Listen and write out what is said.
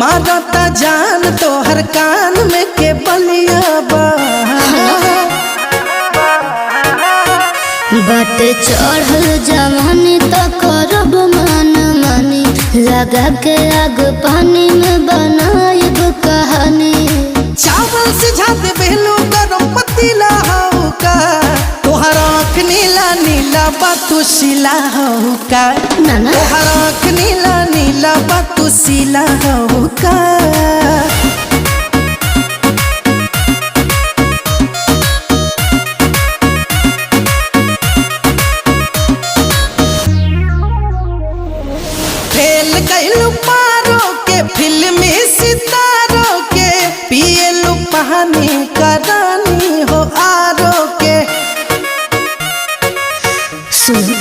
मारता जान तोहर कान में के बलिया बा। बट चढ़ल जवानी त करब मन मानी, लगा के आग पानी में बनाएब कहानी। चावल सिझा दे बेलू गरम पतीला हऊ का, तोहर आँख नीला नीला बा तू शिला हऊ का। ना ना। तोहर आँख नीला नीला बा तू शिला हऊ का।